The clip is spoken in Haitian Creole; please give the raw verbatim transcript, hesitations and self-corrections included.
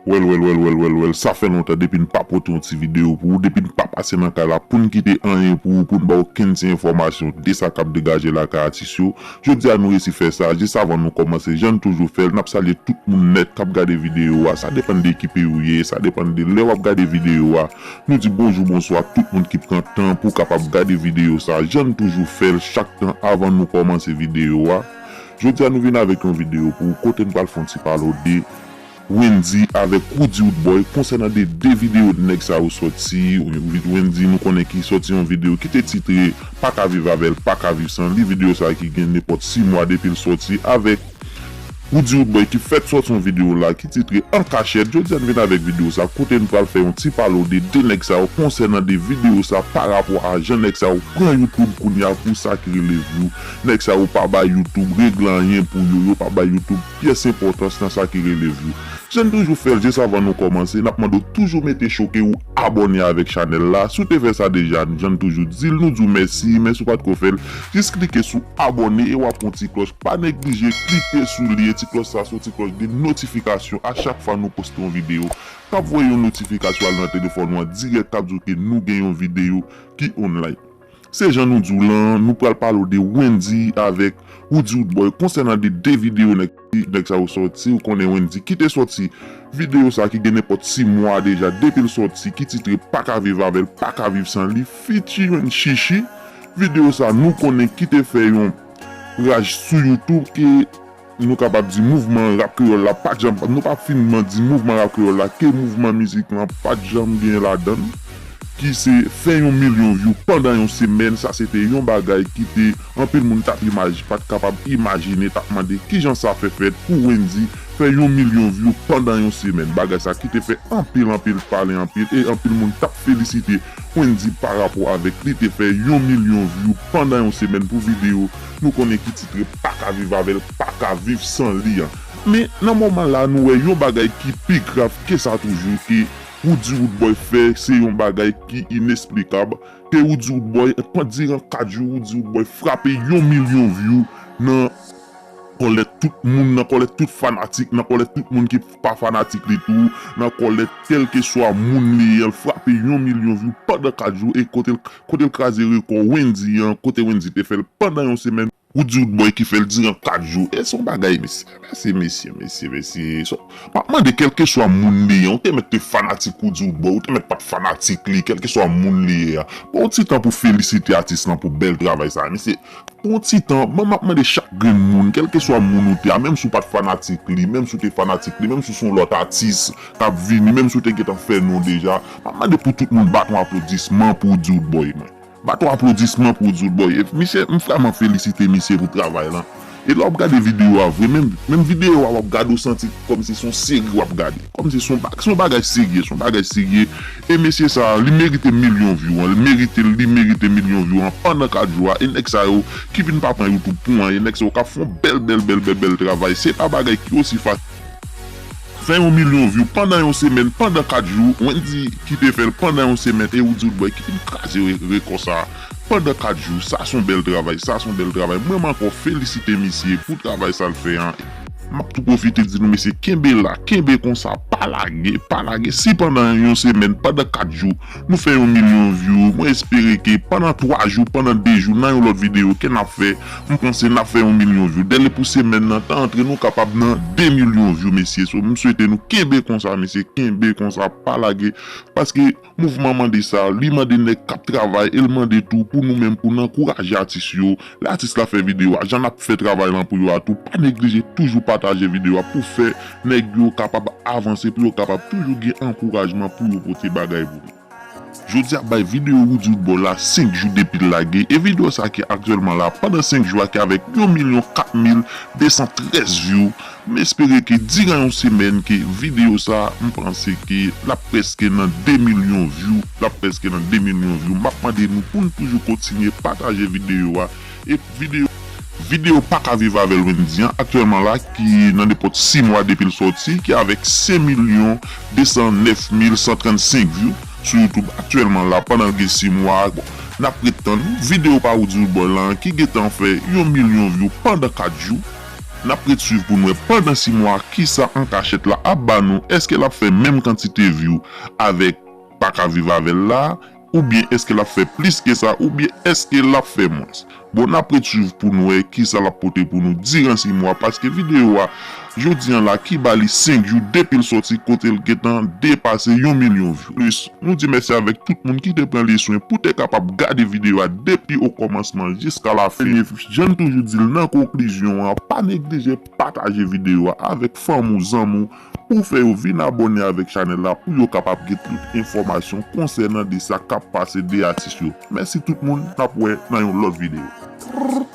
Wèl, wèl, wèl, wèl, wèl, wèl, sa fè lontan depi n pa pote yon ti videyo pou ou, depi n pa pase nan kay la pou n kite anyen pou ou, pou n ba w okenn ti enfòmasyon de sa k ap degaje lakay atis yo. Jodi a nou resi fè sa, jis avan nou kòmanse, jan n toujou fè l, n ap salye tout moun nèt k ap gade videyo a, sa depann de ki peyi w ye, sa depann de lè w ap gade videyo a. Nou di bonjou, bonswa tout moun ki pran tan pou kapab gade videyo sa, jan n toujou fè l chak tan avan nou kòmanse videyo a. Jodi a nou vin avèk yon videyo pou ou kote n pral fè yon ti pale w de Wendy avèk Roody Roodboy konsènan de de videyo nèg sa yo sòti. Wendy nou konnen ki sòti yon videyo ki te titre Pa ka viv avè l, pa ka viv san li. Videyo sa ki gen nenpòt sis mwa depi l sòti avèk Roody Roodboy ki fèk sòti yon videyo la ki titre An kachèt. Jodi a n vin avèk videyo sa kote n pral fè yon ti pale w de de nèg sa yo konsènan de videyo sa pa rapò a jan nèg sa yo pran YouTube kounye a pou sa ki rele view. Nèg sa yo pa bay YouTube regle anyen pou yo, yo pa bay YouTube pyès enpòtans nan sa ki rele view. Jan n toujou fè l, jis avan nou kòmanse, n ap mande w toujou mete choke ou abòne avèk chanèl la. Si w te fè sa deja, jan n toujou di l, nou di w mèsi, men si w pa t ko fè l, jis klike sou abòne e w ap wè yon ti klòch. Pa neglije klike sou li, e ti klòch sa se yon ti klòch de notifikasyon. A chak fwa nou poste yon videyo, k ap voye yon notifikasyon al nan telefòn ou an dirèk, k ap di w ke nou gen yon videyo ki online. Se jan nou di w lan, nou pral pale w de Wendy avèk Roody Roodboy konsènan de de videyo nèg, nèg sa yo sòti. Ou konnen Wendy ki te sòti videyo sa ki gen nenpòt sis mwa deja depi l sòti, ki titre Pa ka viv avè l, pa ka viv san li, featuring Chichi. Videyo sa nou konnen ki te fè yon raj sou YouTube ke nou kapab di mouvman rap kreyòl la pa t janm, nou pa finman di mouvman rap kreyòl la ke mouvman mizik lan pa t janm gen ladan l, ki se fè yon milyon view pandan yon semèn. Sa se te yon bagay ki te anpil moun t ap imaj-, pa t kapab imajine, t ap mande kijan sa fè fèt pou Wendy fè yon milyon view pandan yon semèn. Bagay sa ki te fè anpil, anpil pale, anpil, e anpil moun t ap felisite Wendy pa rapò avèk li te fè yon milyon view pandan yon semèn pou videyo nou konnen ki titre Pa ka viv avè l, pa ka viv san li an. Men, nan moman la, nou wè yon bagay ki pi grav ke sa toujou, ke Roody Roodboy fè, se yon bagay ki inesplikab, ke Roody Roodboy, pandan kat jou, Roody Roodboy frape yon milyon view nan kòlèt tout moun, nan kòlèt tout fanatik, nan kòlèt tout moun ki pa fanatik li tou, nan kòlèt kèlkeswa moun li ye, l frape yon milyon view pandan kat jou, e kote l, kote l kraze rekò Wendy an, kote Wendy te fè l pandan yon semèn, Roody Roodboy ki fè l diran kat jou. E se yon bagay, mesye, mesye, mesye, mesye, mesye. So, m ap mande, kèlkeswa moun li ye, ou te mèt te fanatik Roody Roodboy, ou te mèt pa t fanatik li, kèlkeswa moun li ye a. Pran yon ti tan pou felisite atis lan pou bèl travay sa, mesye. Pran yon ti tan, mwen m ap mande chak grenn moun, kèlkeswa moun ou te a, menm si w pa t fanatik li, menm si w te fanatik li, menm si w se yon lòt atis k ap vini, menm si w te gentan fè non deja, m ap mande pou tout moun bat yon aplodisman pou Roody Roodboy, mwen. Bat yon aplodisman pou Roody Roodboy. E misye, m vrèman felisite misye pou travay lan. E lè w ap gade videyo a vre, menm, menm videyo a w ap gade, w santi kòmsi se yon seri w ap gade. Kòmsi se yon ba-, se yon bagay serye, se yon bagay serye. E mesye sa, li merite milyon view an, li merite, li merite milyon view an pandan kat jou a. E nèg sa yo ki vin pa pran YouTube pou anyen, nèg sa yo k ap fè yon bèl, bèl, bèl, bèl, bèl travay. Se pa bagay ki osi fasil. Fè yon milyon view pandan yon semèn, pandan kat jou, Wendy ki te fè l pandan yon semèn, e Roody Roodboy ki te kraze re-, rekò sa a pandan kat jou. Sa se yon bèl travay, sa se yon bèl travay. Mwen, m ankò felisite misye pou travay sa l fè an. M ap tou pwofite di nou, mesye, kenbe la, kenbe konsa, pa lage, pa lage. Si pandan yon semèn, pandan kat jou, nou fè yon milyon view, mwen espere ke pandan twa jou, pandan de jou, nan yon lòt videyo ke n ap fè, m panse n ap fè yon milyon view. Dèlè pou semèn nan ta antre, nou kapab nan de milyon view, mesye. So, m swete nou kenbe konsa, mesye, kenbe konsa, pa lage. Paske mouvman mande sa, li mande nèg k ap travay, e l mande tou pou nou menm, pou n ankouraje atis yo. Lè atis la fè videyo a, jan n ap fè travay lan pou yo a tou, pa neglije toujou pataje videyo a pou fè nèg yo kapab avanse, pou yo kapab toujou gen ankourajman pou yo pote bagay pou nou. Jodi a bay videyo Roody Roodboy la senk jou depi l lage, e videyo sa ki aktyèlman la pandan senk jou a ki avèk yon milyon kat mil de san trèz view. M espere ke diran yon semèn ke videyo sa, m panse ke l ap prèske nan de milyon view, l ap prèske nan de milyon view. M ap mande nou pou n toujou kontinye pataje videyo a. E videyo, videyo Pa ka viv avè l Wendy an, aktyèlman la, ki nan nenpòt sis mwa depi l sòti, ki avèk senk milyon de san nèf mil san trannsenk view sou YouTube aktyèlman la, pandan l gen sis mwa. Bon, n ap ret tann videyo pa Roody Roodboy lan, ki gentan fè yon milyon view pandan kat jou. N ap ret swiv pou n wè pandan sis mwa kisa An Kachèt la ap ba nou, èske l ap fè menm kantite view avèk Pa Ka Viv Avè l la, oubyen èske l ap fè plis ke sa, oubyen èske l ap fè mwens. Bon, n ap ret swiv pou n wè kisa l ap pote pou nou diran sis mwa, paske videyo a, jodi a la, ki ba li senk jou depi l sòti, kote l gentan depase yon milyon view. Plis, nou di mèsi avèk tout moun ki te pran li swen pou te kapab gade videyo a depi okòmansman jiska lafen. Jan n toujou di l nan konklizyon an, pa neglije pataje videyo a avèk fanmi w, zanmi w, pou fè yo vin abòne avèk chanèl la, pou yo kapab gen tout enfòmasyon konsènan de sa k ap pase de atis yo. Mèsi tout moun, n ap wè nan yon lòt videyo.